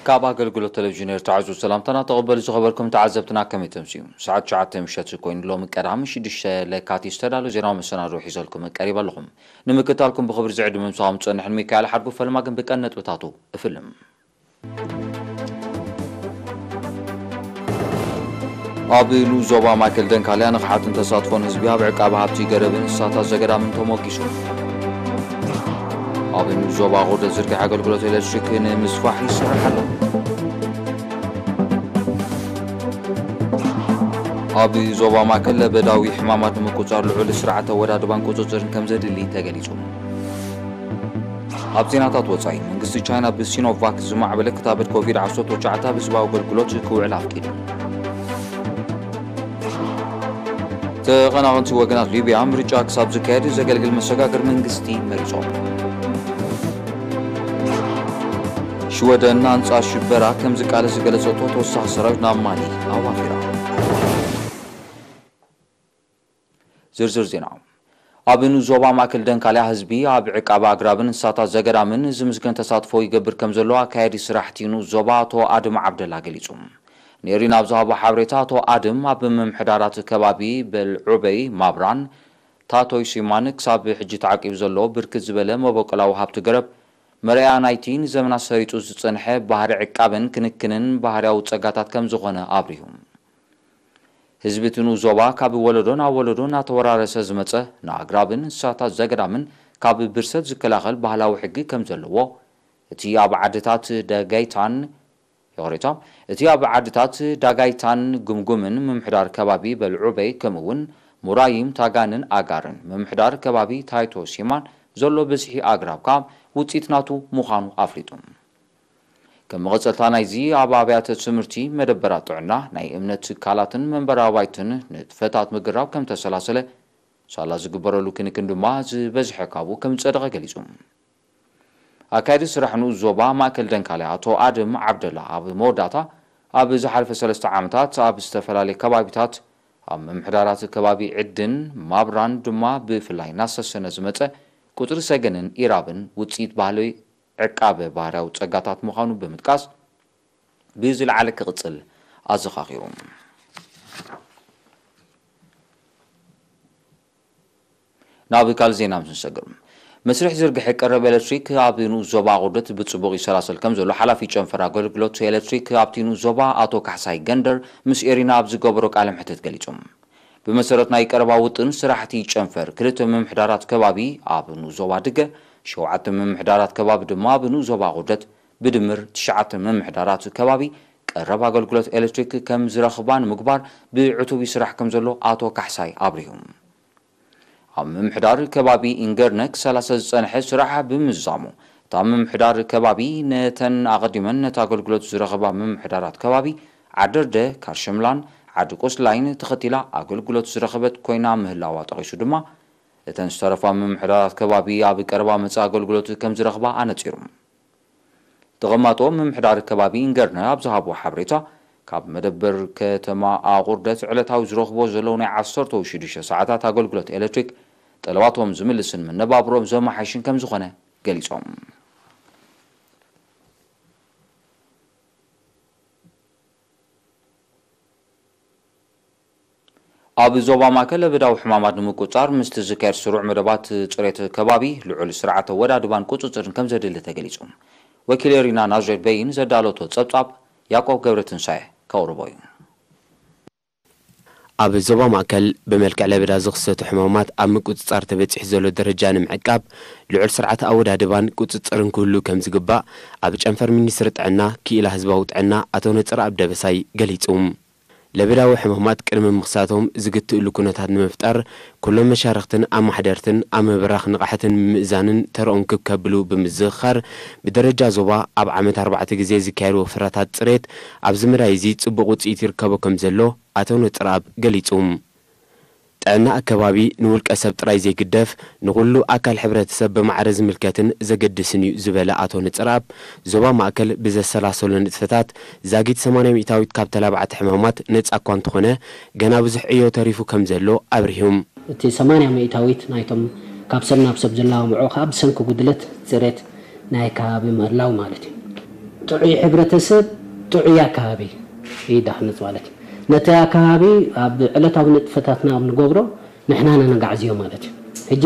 ካብ ኣገልግሎት ቴሌቪዥን ኤርትራ ዕዙዝ ሰላምታና ተቐበሉ ዝኸበርኩም ተዓዘብትና፣ ከመይ ተምስዩ? ሰዓት ትሽዓተ ምሸት ኮይኑ ሎሚ ቀዳሚ ሽዱሽተ ለካቲት ዝተዳለወ ዜናዊ መሰናድኦ ሒዘልኩም ቀሪበ ኣለኹም። ንምክታልኩም ብኽብሪ ዝዕድም ምሳኹም ዝጸንሕን ሚካኤል ሓድጉ፣ ፈለማ ግን ብቀንዲ ነጥብታቱ እፍልም። ኣብ ንኡስ ዞባ ማእከል ደንካልያ ንቕሓትን ተሳትፎን ህዝቢ ኣብ ዕቃበ ሃብቲ ገረብን እንስሳታት ዘገዳምን ተሞጊሱ። ኣብ ንኡስ ዞባ ቁርደት ዝርግሐ ኣገልግሎት ኤሌክትሪክ ንምስፋሕ ይሰርሕ ኣሎ። ኣብ ዞባ ማእከል ለበዳዊ ሕማማት ንምቁጽጻር ልዑል ስርዓተ ኣወዳድባን ቁጽጽርን ከም ዘድሊ ተገሊጹ። ኣብ ዜናታት ወጻኢ፣ መንግስቲ ቻይና ብሲኖቫክ ዝማዕበለ ክታበት ኮቪድ ዓሰርተ ትሽዓተ ኣብ ህዝባዊ ኣገልግሎት ክውዕል ኣፍቂዱ። ተቐናቐንቲ ወገናት ሊብያ ምርጫ ክሳብ ዝካየድ ዘገልግል መሰጋገሪ መንግስቲ መሪጾም። ሽወደን ኣንጻር ሽበራ ከም ዝቃለስ ዝገለጸቶ ተወሳኺ ሰራዊት ናብ ማሊ ኣዋፊራ። ዝርዝር ዜና። ኣብ ንኡስ ዞባ ማእከል ደንካልያ ህዝቢ ኣብ ዕቃበ ኣግራብን እንስሳታት ዘገዳምን ዝምስገን ተሳትፎ ይገብር ከም ዘሎ ኣካያዲ ስራሕቲ ንኡስ ዞባ ኣቶ ኣድም ዓብደላ ገሊጹ። ንኤሪና ኣብ ዝሃቦ ሓበሬታ ኣቶ ኣድም ኣብ ምምሕዳራት ከባቢ በልዑበይ፣ ማብራን ታቶይ ሲማን ክሳብ ሕጂ ተዓቂቡ ዘሎ ብርክት ዝበለ መበቆላዊ ሃብቲ ገረብ መርኣያ ናይቲ ንዘመናት ሰሪጹ ዝጸንሐ ባህሪ ዕቃበን ክንክንን ባህርያዊ ጸጋታት ከም ዝኾነ ኣብሪሁ። ህዝቢ እቲ ንኡስ ዞባ ካብ ወለዶ ናብ ወለዶ እናተወራረሰ ዝመጸ ንኣግራብን እንስሳታት ዘገዳምን ካብ ብርሰት ዝከላኸል ባህላዊ ሕጊ ከም ዘለዎ እቲ ኣብ ዓድታት ደጋይታን፣ ይቕሬታ፣ እቲ ኣብ ዓድታት ዳጋይታን ጉምጉምን ምምሕዳር ከባቢ በልዑበይ ከምኡ እውን ሙራይም ታጋንን ኣጋርን ምምሕዳር ከባቢ ታይቶ ሲማን ዘሎ ብዝሒ ኣግራብ ከኣ ውጽኢት ናቱ ምዃኑ ኣፍሊጡ። ከም መቐጸልታ ናይዚ ኣብ ኣብያተ ትምህርቲ፣ መደበራት ጥዕና፣ ናይ እምነት ትካላትን መንበሪ ኣባይትን ንጥፈታት ምግራብ ከም ተሰላሰለ፣ ሳላ ዝግበረሉ ክንክን ድማ ዝበዝሐ ካብኡ ከም ዝጸደቐ ገሊጹ። ኣካያዲ ስራሕ ንኡስ ዞባ ማእከል ደንካልያ ኣቶ ኣድም ዓብደላ ኣብ መወዳእታ፣ ኣብ ዝሓለፈ ሰለስተ ዓመታት ኣብ ዝተፈላለየ ከባቢታት ኣብ ምምሕዳራት ከባቢ ዕድን ማብራን ድማ ብፍላይ እናሰሰነ ዝመጸ ቁጽሪ ሰገንን ኢራብን ውጽኢት ባህሊ ዕቃበ ባህርያዊ ጸጋታት ምዃኑ ብምጥቃስ፣ ብዝለዓለ ክቕጽል ኣዘኻኺሩ። ናብ ካልእ ዜና ምስ ንሰግር፣ መስርሕ ዝርግሐ ቀረብ ኤሌክትሪክ ኣብ ንኡስ ዞባ ኣቑርደት ብጽቡቕ ይሰላሰል ከም ዘሎ ሓላፊ ጨንፈር ኣገልግሎት ኤሌክትሪክ ኣብቲ ንኡስ ዞባ ኣቶ ካሕሳይ ገንደር ምስ ኤሪና ኣብ ዝገበሮ ቃለ መሕትት ገሊጹ። ብመሰረት ናይ ቀረባ ውጥን ስራሕቲ ጨንፈር፣ ክልተ ምምሕዳራት ከባቢ ኣብ ንኡስ ዞባ ድገ፣ ሸውዓተ ምምሕዳራት ከባቢ ድማ ኣብ ንኡስ ዞባ ኣቑርደት፣ ብድምር ትሽዓተ ምምሕዳራት ከባቢ ቀረብ ኣገልግሎት ኤሌክትሪክ ከም ዝረኽባ ንምግባር ብዕቱብ ይስራሕ ከም ዘሎ ኣቶ ካሕሳይ ኣብሪሁ። ኣብ ምምሕዳር ከባቢ ኢንገርነ ክሰላሰ ዝጸንሐ ስራሕ ብምዝዛሙ፣ እታ ምምሕዳር ከባቢ ነተን ኣቐዲመን ነቲ ኣገልግሎት ዝረኸባ ምምሕዳራት ከባቢ ዓደርደ፣ ካርሸምላን ዓዲ ቁስላይን ተኸቲላ ኣገልግሎት ዝረኸበት ኮይና ምህላዋ ጠቒሱ ድማ፣ እተን ዝተረፋ ምምሕዳራት ከባቢ ኣብ ቀረባ መጻኢ ኣገልግሎት ከም ዝረኽባ ኣነጺሩ። ተቐማጦ ምምሕዳር ከባቢ ኢንገርነ ኣብ ዝሃቦ ሓበሬታ፣ ካብ መደበር ከተማ ኣቑርደት ዕለታዊ ዝረኽቦ ዘለዉ ናይ ዓሰርተ ሽዱሽተ ሰዓታት ኣገልግሎት ኤሌክትሪክ ጠለባቶም ዝምልስን መነባብሮም ዘመሓይሽን ከም ዝኾነ ገሊጾም። ኣብ ዞባ ማእከል ለበዳዊ ሕማማት ንምቁጽጻር ምስቲ ዝካየድ ስሩዕ መደባት ጽሬት ከባቢ፣ ልዑል ስርዓተ ኣወዳድባን ቁጽጽርን ከም ዘድሊ ተገሊጹ። ወኪል ኤሪና ናዝሬት በይን ዘዳለቶ ጸብጻብ ያዕቆብ ገብረትንሳኤ ከቕርቦ እዩ። ኣብ ዞባ ማእከል ብመልክዕ ለበዳ ዝኽሰቱ ሕማማት ኣብ ምቁጽጻር ተበጺሑ ዘሎ ደረጃ ንምዕቃብ፣ ልዑል ስርዓተ ኣወዳድባን ቁጽጽርን ክህሉ ከም ዝግባእ ኣብ ጨንፈር ሚኒስትሪ ጥዕና ክኢላ ህዝባዊ ጥዕና ኣቶ ነጽረኣብ ደበሳይ ገሊጹ። ለበዳዊ ሕማማት ቅድሚ ምኽሳቶም ዝግትእሉ ኩነታት ንምፍጣር፣ ኩሎም መሻርኽትን ኣማሕደርትን ኣብ ምብራኽ ንቕሓትን ምምእዛንን ተረኦም ክብ ከብሉ ብምዝኽኻር፣ ብደረጃ ዞባ ኣብ ዓመት ኣርባዕተ ግዜ ዝካየድ ወፈራታት ጽሬት ኣብዚ መዳይ እዚ ጽቡቕ ውጽኢት ይርከቦ ከም ዘሎ ኣቶ ነጽረኣብ ገሊጹ። ጥዕና ኣከባቢ ንውልቀ ሰብ ጥራይ ዘይግደፍ፣ ንኹሉ ኣካል ሕብረተሰብ ብማዕረ ዝምልከትን ዘገድስን እዩ ዝበለ ኣቶ ነጽረኣብ፣ ዞባ ማእከል ብዘሰላሰሎ ንጥፈታት ዛጊት ሰማንያ ሚእታዊት ካብ ተላባዕቲ ሕማማት ነጻ እኳ እንተኾነ፣ ገና ብዙሕ ዕዮ ተሪፉ ከም ዘሎ ኣብሪሁ። እቲ ሰማንያ ሚእታዊት ናይቶም ካብ ሰብ ናብ ሰብ ዝለዋወዑ ከኣ ብሰንኪ ጉድለት ጽሬት ናይ ከባቢ ምህላው ማለት እዩ። ጥዑይ ሕብረተሰብ ጥዑይ ኣከባቢ ይዳህንፅ ማለት እዩ። ነቲ ኣከባቢ ኣብ ዕለታዊ ንጥፈታትና ኣብ ንገብሮ ንሕና ነነጋዕዝዮ ማለት እዩ። ሕጂ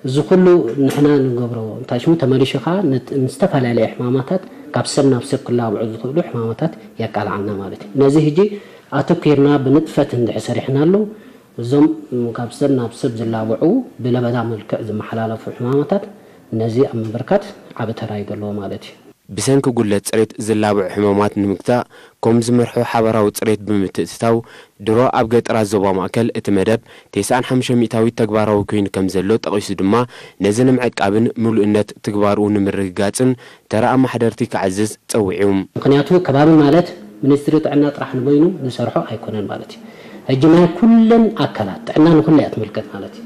እዚ ኩሉ ንሕና ንገብሮ እንታይ ሽሙ ተመሊሹ ከዓ ንት- ንዝተፈላለየ ሕማማታት ካብ ሰብ ናብ ሰብ ክላብዑ ዝኽእሉ ሕማማታት የቃልዓልና ማለት እዩ። ነዚ ሕጂ ኣተኪርና ብንጥፈት እንድሕር ሰሪሕናሉ እዞም ካብ ሰብ ናብ ሰብ ዝላብዑ ብለበዳ መልክዕ ዝመሓላለፉ ሕማማታት ነዚ ኣብ ምብርካት ዓቢ ተራ ይደለዎ ማለት እዩ። ብሰንኪ ጉድለት ፅሬት ዝላብዑ ሕማማት ንምግታእ ከም ዝመርሑ ሓበራዊ ፅሬት ብምትእትታው ድሮ ኣብ ገጠራት ዞባ ማእከል እቲ መደብ ተስዓን ሓሙሽተ ሚእታዊት ተግባራዊ ኮይኑ ከም ዘሎ ጠቒሱ ድማ ነዚ ንምዕቃብን ምሉእነት ትግባርኡ ንምርግጋፅን ተራ ኣማሕደርቲ ክዓዝዝ ፀዊዑ። ምክንያቱ ከባቢ ማለት ሚኒስትሪ ጥዕና ጥራሕ ንበይኑ ዝሰርሖ ኣይኮነን ማለት እዩ። ሕጂ ናይ ኩለን ኣካላት ጥዕና ንኩሉ እያ ትምልከት ማለት እዩ።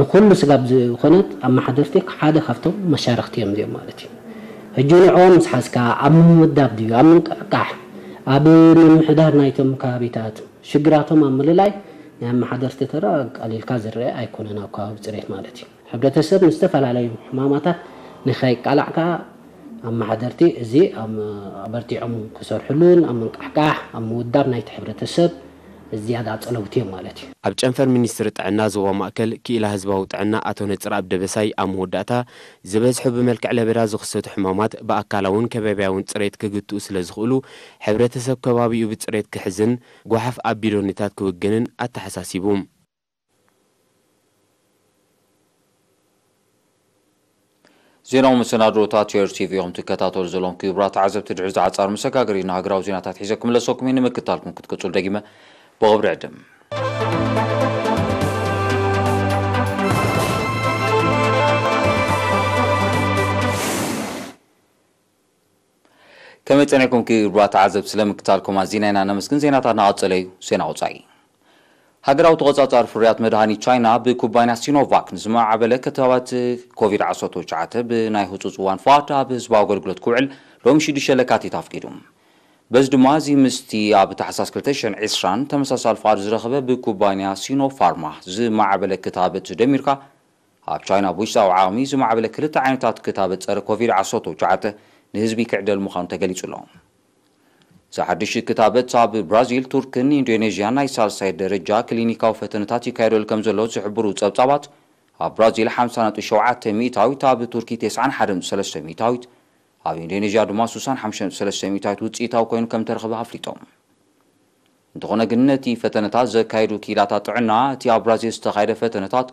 ንኩሉ ስጋብ ዝኾነት ኣመሓደርቲ ሓደ ካብቶም መሻርክቲ እዮም እዚኦም ማለት እዩ። ሕጂ ንዕኦም ምስ ሓዝካ ኣብ ምምዳብ ድዩ ኣብ ምንቅሕቃሕ ኣብ ምምሕዳር ናይቶም ከባቢታት ሽግራቶም ኣብ ምልላይ ናይ ኣመሓደርቲ ተራ ቀሊልካ ዝረአ ኣይኮነን ኣብ ከባቢ ፅሬት ማለት እዩ። ሕብረተሰብ ንዝተፈላለዩ ሕማማታት ንኸይቃላዕ ከዓ ኣመሓደርቲ እዚ ኣበርቲዖም ክሰርሕሉን ኣብ ምንቃሕቃሕ ኣብ ምውዳብ ናይቲ ሕብረተሰብ ዝያዳ ፀለውቲ እዮም ማለት እዩ። ኣብ ጨንፈር ሚኒስትሪ ጥዕና ዞባ ማእከል ክኢላ ህዝባዊ ጥዕና ኣቶ ነፅርኣብ ደበሳይ ኣብ መወዳእታ ዝበዝሑ ብመልክዕ ለበዳ ዝኽሰቱ ሕማማት ብኣካላውን ከባብያውን ፅሬት ክግትኡ ስለዝኽእሉ ሕብረተሰብ ከባቢኡ ብፅሬት ክሕዝን ጓሓፍ ኣቢሉ ኔታት ክውግንን ኣተሓሳሲቡ። ዜናዊ መሰናድሮታት ቲአር ቲቪ ኢኹም ትከታተሉ ዘለኹም ክቡራት ተዓዘብቲ። ድሕሪ ዝሓጻር መሰጋገሪ ንሃገራዊ ዜናታት ሒዘ ክምለሰኩም እየ። ንምክትታልኩም ክትቅጽሉ ደጊመ ብኽብሪ ዕድም። ከመይ ጸኒሕኩም ክቡራት ተዓዘብቲ? ስለምክትታልኩም ኣዚና ኢና ነመስግን። ዜናታትና ቀጸለ እዩ። ዜና ወጻኢ። ሃገራዊ ተቖጻጻሪ ፍርያት መድሃኒት ቻይና ብኩባንያ ሲኖቫክ ንዝማዕበለ ክታበት ኮቪድ ዓሰርተ ትሽዓተ ብናይ ህጹጽ እዋን ፍቓድ ኣብ ህዝባዊ ኣገልግሎት ክውዕል ሎሚ ሽዱሽተ ለካቲት ኣፍቂዱ። በዚ ድማ እዚ ምስቲ ኣብ ታሕሳስ ክልተ ሽሕን ዕስራን ተመሳሳሊ ፍቓድ ዝረኸበ ብኩባንያ ሲኖፋርማ ዝማዕበለ ክታበት ደሚርካ ኣብ ቻይና ብውሽጣዊ ዓቕሚ ዝማዕበለ ክልተ ዓይነታት ክታበት ጸረ ኮቪድ ዓሰርተ ትሽዓተ ንህዝቢ ክዕደል ምዃኑ ተገሊጹ ኣሎ። እዚ ሓድሽ ክታበት ኣብ ብራዚል፣ ቱርክን ኢንዶኔዥያን ናይ ሳልሳይ ደረጃ ክሊኒካዊ ፈተነታት ይካየደሉ ከም ዘሎ ዝሕብሩ ጸብጻባት፣ ኣብ ብራዚል ሓምሳ ነጥቢ ሸውዓተ ሚእታዊት፣ ኣብ ቱርኪ ተስዓን ሓደን ነጥቢ ሰለስተ ሚእታዊት፣ ኣብ ኢንዶኔዥያ ድማ ስሳን ሓሙሽተን ነጥቢ ሰለስተ ሚእታዊት ውጽኢታዊ ኮይኑ ከም ተረኽበ ኣፍሊጦም። እንተኾነ ግን ነቲ ፈተነታት ዘካየዱ ክኢላታት ጥዕና፣ እቲ ኣብ ብራዚል ዝተኻየደ ፈተነታት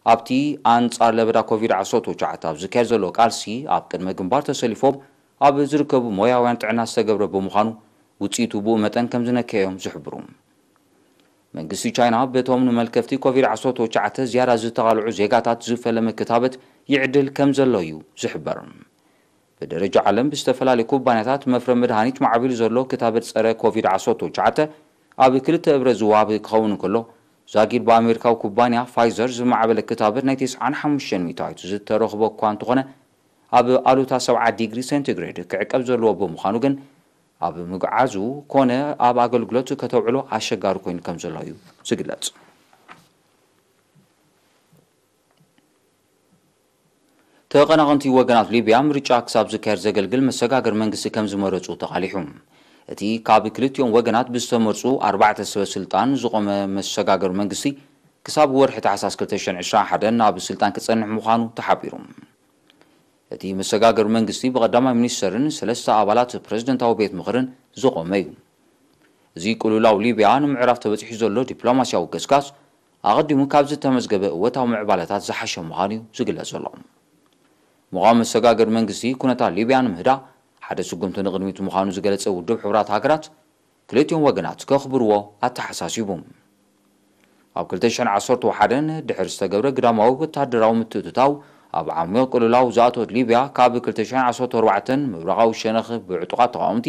ኣብቲ ኣንጻር ለበዳ ኮቪድ ዓሰርተ ትሽዓተ ኣብ ዝካየድ ዘሎ ቃልሲ ኣብ ቅድመ ግንባር ተሰሊፎም ኣብ ዝርከቡ ሞያውያን ጥዕና ዝተገብረ ብምዃኑ ውጽኢቱ ብኡ መጠን ከም ዝነከየ እዮም ዝሕብሩ። መንግስቲ ቻይና በቶም ንመልከፍቲ ኮቪድ ዓሰርተ ትሽዓተ ዝያዳ ዝተቓልዑ ዜጋታት ዝፈለመ ክታበት ይዕድል ከም ዘሎ እዩ ዝሕበር። ብደረጃ ዓለም ብዝተፈላለዩ ኩባንያታት መፍረ መድሃኒት ማዕቢሉ ዘሎ ክታበት ጸረ ኮቪድ ዓሰርተ ትሽዓተ ኣብ ክልተ እብረ ዝዋሃብ ክኸውን እንከሎ፣ ዛጊድ ብኣሜሪካዊ ኩባንያ ፋይዘር ዝማዕበለ ክታበት ናይ ተስዓን ሓሙሽተን ሚእታዊት ዝተረኽቦ እኳ እንተኾነ፣ ኣብ ኣሉታ ሰብዓ ዲግሪ ሴንቲግሬድ ክዕቀብ ዘለዎ ብምዃኑ ግን ኣብ ምግዓዙ ኮነ ኣብ ኣገልግሎት ከተውዕሎ ኣሸጋሪ ኮይኑ ከም ዘሎ እዩ ዝግለጽ። ተቐናቐንቲ ወገናት ሊብያ ምርጫ ክሳብ ዝካየድ ዘገልግል መሰጋገሪ መንግስቲ ከም ዝመረጹ ተቓሊሑ። እቲ ካብ ክልቲኦም ወገናት ብዝተመርጹ ኣርባዕተ ሰበ ስልጣን ዝቖመ መሰጋገሪ መንግስቲ ክሳብ ወርሒ ታሕሳስ ክልተ ሽሕን ዕስራን ሓደን ኣብ ስልጣን ክጸንሕ ምዃኑ ተሓቢሩ። እቲ መሰጋገሪ መንግስቲ ብቐዳማይ ሚኒስተርን ሰለስተ ኣባላት ፕረዚደንታዊ ቤት ምኽርን ዝቖመ እዩ። እዚ ቅልውላው ሊብያ ንምዕራፍ ተበጺሑ ዘሎ ዲፕሎማስያዊ ገስጋስ ኣቐዲሙ ካብ ዝተመዝገበ እወታዊ ምዕባለታት ዝሓሸ ምዃኑ እዩ ዝግለጽ ዘሎ። ምዃኑ መሰጋገሪ መንግስቲ ኩነታት ሊብያ ንምህዳእ ሓደ ስጉምቲ ንቕድሚት ምዃኑ ዝገለጸ ውድብ ሕቡራት ሃገራት ክልቲኦም ወገናት ከኽብርዎ ኣተሓሳሲቡ። ኣብ ክልተ ሽሕን ዓሰርተ ሓደን ድሕሪ ዝተገብረ ግዳማዊ ወታደራዊ ምትእትታው ኣብ ዓሚቕ ቅልውላው ዝኣተወት ሊብያ ካብ ክልተ ሽሕን ዓሰርተ ኣርባዕተን ምብራቓዊ ሸነኽ ብዕጡቓት ተቓወምቲ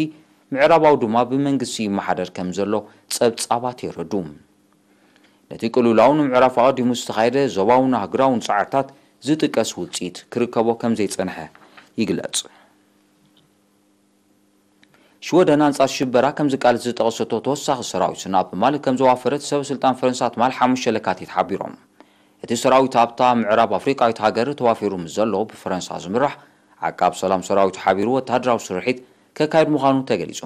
ምዕራባዊ ድማ ብመንግስቲ ይመሓደር ከም ዘሎ ጸብጻባት የረዱ። ነቲ ቅልውላው ንምዕራፍ ኣቐዲሙ ዝተኻየደ ዞባውን ኣህጉራውን ጻዕርታት ዝጥቀስ ውጽኢት ክርከቦ ከም ዘይጸንሐ ይግለጽ። ሽወደን ኣንጻር ሽበራ ከም ዝቃለስ ዝጠቐሰቶ ተወሳኺ ሰራዊት ናብ ማሊ ከም ዘዋፈረት ሰበ ስልጣን ፈረንሳ ትማል ሓሙሽተ ለካቲት ሓቢሮም። እቲ ሰራዊት ኣብታ ምዕራብ ኣፍሪቃዊት ሃገር ተዋፊሩ ምስ ዘሎ ብፈረንሳ ዝምራሕ ዓቃብ ሰላም ሰራዊት ሓቢሩ ወተሃደራዊ ስርሒት ከካይድ ምዃኑ ተገሊጹ።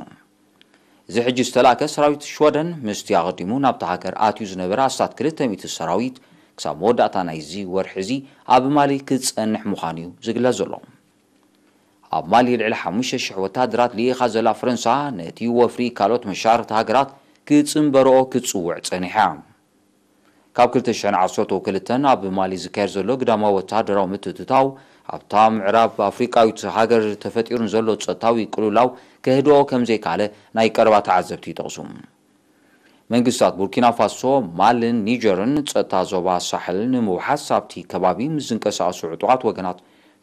እዚ ሕጂ ዝተላእከ ሰራዊት ሽወደን ምስቲ ኣቐዲሙ ናብታ ሃገር ኣትዩ ዝነበረ ኣስታት ክልተ ሚእቲ ሰራዊት ክሳብ መወዳእታ ናይዚ ወርሒ እዚ ኣብ ማሊ ክጸንሕ ምዃኑ እዩ ዝግለጽ ዘሎ። ኣብ ማሊ ልዕሊ ሓሙሽተ ሽሕ ወታደራት ልኢኻ ዘላ ፈረንሳ ነቲ ወፍሪ ካልኦት መሻርኽቲ ሃገራት ክጽንበርኦ ክትጽውዕ ጸኒሓ። ካብ ክልተ ሽሕን ዓሰርተ ክልተን ኣብ ማሊ ዝካየድ ዘሎ ግዳማዊ ወተሃደራዊ ምትእትታው ኣብታ ምዕራብ ኣፍሪቃዊት ሃገር ተፈጢሩ ንዘሎ ጸጥታዊ ቅልውላው ከህድኦ ከም ዘይከኣለ ናይ ቀረባ ተዓዘብቲ ይጠቕሱ። መንግስታት ቡርኪና ፋሶ፣ ማልን ኒጀርን ጸጥታ ዞባ ሳሕል ንምውሓስ ኣብቲ ከባቢ ምስ ዝንቀሳቐሱ ዕጡቓት ወገናት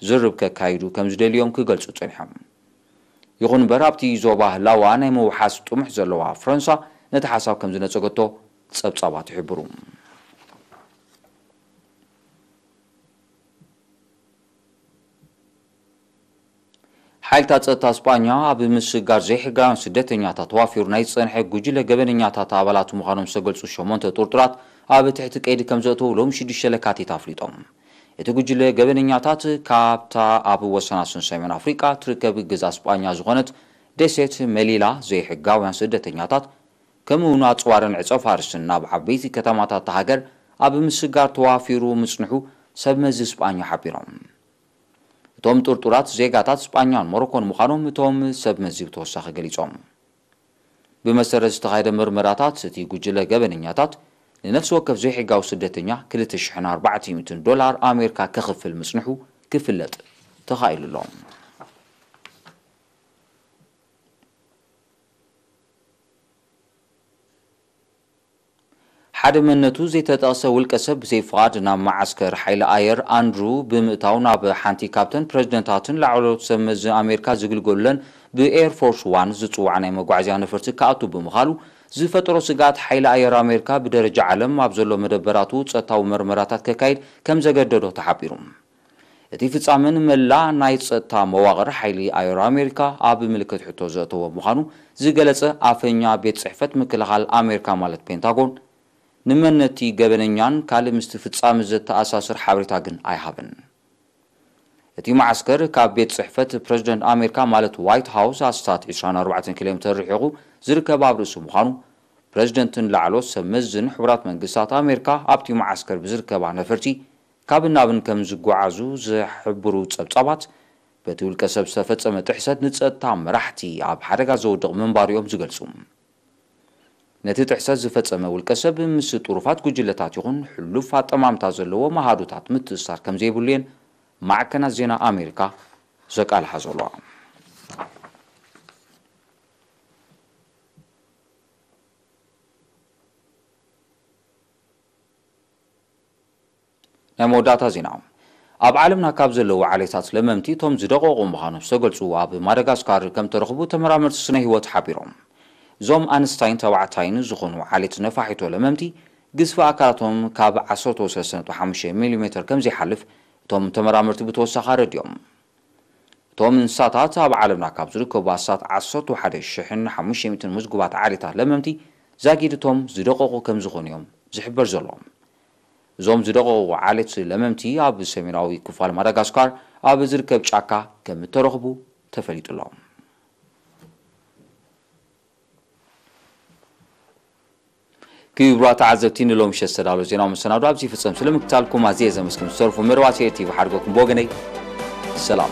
ዝርርብ ከካይዱ ከም ዝደልዮም ክገልጹ ጸኒሖም። ይኹን እምበር ኣብቲ ዞባ ህላዋ ናይ ምውሓስ ጥሙሕ ዘለዋ ፈረንሳ ነቲ ሓሳብ ከም ዝነጸገቶ ጸብጻባት ይሕብሩ። ሓይልታት ጸጥታ ስጳኛ ኣብ ምስጋር ዘይሕጋውያን ስደተኛታት ተዋፊሩ ናይ ዝጸንሐ ጉጅለ ገበነኛታት ኣባላት ምዃኖም ዝተገልጹ ሸሞንተ ጥርጡራት ኣብ ትሕቲ ቀይዲ ከም ዘእተዉ ሎሚ ሽዱሽተ ለካቲት ኣፍሊጦም። እቲ ጉጅለ ገበነኛታት ካብታ ኣብ ወሰናስን ሰሜን ኣፍሪቃ ትርከብ ግዝኣት ስጳኛ ዝኾነት ደሴት መሊላ ዘይሕጋውያን ስደተኛታት ከምኡ እውን ኣጽዋርን ዕጸ ፋርስን ናብ ዓበይቲ ከተማታት እታ ሃገር ኣብ ምስጋር ተዋፊሩ ምጽንሑ ሰብ መዚ ስጳኛ ሓቢሮም። እቶም ጥርጡራት ዜጋታት ስጳኛን ሞሮኮን ምዃኖም እቶም ሰብ መዚ ብተወሳኺ ገሊጾም። ብመሰረት ዝተኻየደ ምርመራታት እቲ ጉጅለ ገበነኛታት ንነፍሲ ወከፍ ዘይሕጋዊ ስደተኛ ክልተ ሽሕን ኣርባዕተ ሚእትን ዶላር ኣሜሪካ ከኽፍል ምጽንሑ ክፍለጥ ተኻኢሉ ኣሎ። ሓደ መንነቱ ዘይተጠቕሰ ውልቀ ሰብ ብዘይ ፍቓድ ናብ መዓስከር ሓይሊ ኣየር ኣንድሩ ብምእታው ናብ ሓንቲ ካብተን ፕረዚደንታትን ላዕለዎት ሰብ መዚ ኣሜሪካ ዝግልገሉለን ብኤር ፎርስ ዋን ዝጽዋዕ ናይ መጓዓዝያ ነፈርቲ ክኣቱ ብምኻሉ ዝፈጠሮ ስግኣት ሓይሊ ኣየር ኣሜሪካ ብደረጃ ዓለም ኣብ ዘሎ መደበራቱ ጸጥታዊ መርመራታት ከካይድ ከም ዘገደዶ ተሓቢሩ። እቲ ፍጻመ ንመላእ ናይ ጸጥታ መዋቕር ሓይሊ ኣየር ኣሜሪካ ኣብ ምልክት ሕቶ ዘእተወ ምዃኑ ዝገለጸ ኣፈኛ ቤት ጽሕፈት ምክልኻል ኣሜሪካ ማለት ፔንታጎን ንመን ነቲ ገበነኛን ካልእ ምስቲ ፍጻመ ዘተኣሳስር ሓበሬታ ግን ኣይሃበን። እቲ መዓስከር ካብ ቤት ጽሕፈት ፕረዚደንት ኣሜሪካ ማለት ዋይት ሃውስ ኣስታት ዕስራን ኣርባዕተን ኪሎ ሜተር ርሒቑ ዝርከብ ኣብ ርእሲ ምዃኑ ፕረዚደንትን ላዕሎት ሰብ መዝን ሕቡራት መንግስታት ኣሜሪካ ኣብቲ መዓስከር ብዝርከባ ነፈርቲ ካብን ናብን ከም ዝጓዓዙ ዝሕብሩ ጸብጻባት በቲ ውልቀ ሰብ ዝተፈጸመ ጥሕሰት ንጸጥታ መራሕቲ ኣብ ሓደጋ ዘውድቕ ምንባሩ እዮም ዝገልጹ። ነቲ ጥሕሰት ዝፈጸመ ውልቀ ሰብ ምስ ጥሩፋት ጉጅለታት ይኹን ሕሉፍ ኣጠማምታ ዘለዎ መሃዱታት ምትእስሳር ከም ዘይብሉ እየን ማዕከናት ዜና ኣሜሪካ ዘቃልሓ ዘለዋ። ናይ መወዳእታ ዜና። ኣብ ዓለምና ካብ ዘለዉ ዓሌታት ለመምቲ እቶም ዝደቐቑ ምዃኖም ዝተገልጹ ኣብ ማዳጋስካር ከም ተረኽቡ ተመራመርቲ ስነ ህይወት ሓቢሮም። እዞም ኣንስታይን ተባዕታይን ዝኾኑ ዓሌት ነፋሒቶ ለመምቲ ግዝፊ ኣካላቶም ካብ ዓሰርተ ሰለስተ ነጥቢ ሓሙሽተ ሚሊሜተር ከም ዘይሓልፍ እቶም ተመራመርቲ ብተወሳኺ ኣረዲኦም። እቶም እንስሳታት ኣብ ዓለምና ካብ ዝርከቡ ኣስታት ዓሰርተ ሓደ ሽሕን ሓሙሽተ ሚእትን ምዝጉባት ዓሌታት ለመምቲ ዛጊድ እቶም ዝደቐቑ ከም ዝኾኑ እዮም ዝሕበር ዘሎ። እዞም ዝደቐቑ ዓሌት ለመምቲ ኣብ ሰሜናዊ ክፋል ማዳጋስካር ኣብ ዝርከብ ጫካ ከም እተረኽቡ ተፈሊጡ ኣሎ። ክቡራት ተዓዘብቲ፣ ንሎሚ ምሸት ዝተዳለወ ዜናዊ መሰናዶ ኣብዚ ይፍጸም። ስለ ምክታልኩም ኣዝየ ዘመስግን። ዝተረፉ መደባት ኤር ቲቪ ሓድጎኩም ብወገነይ ሰላም።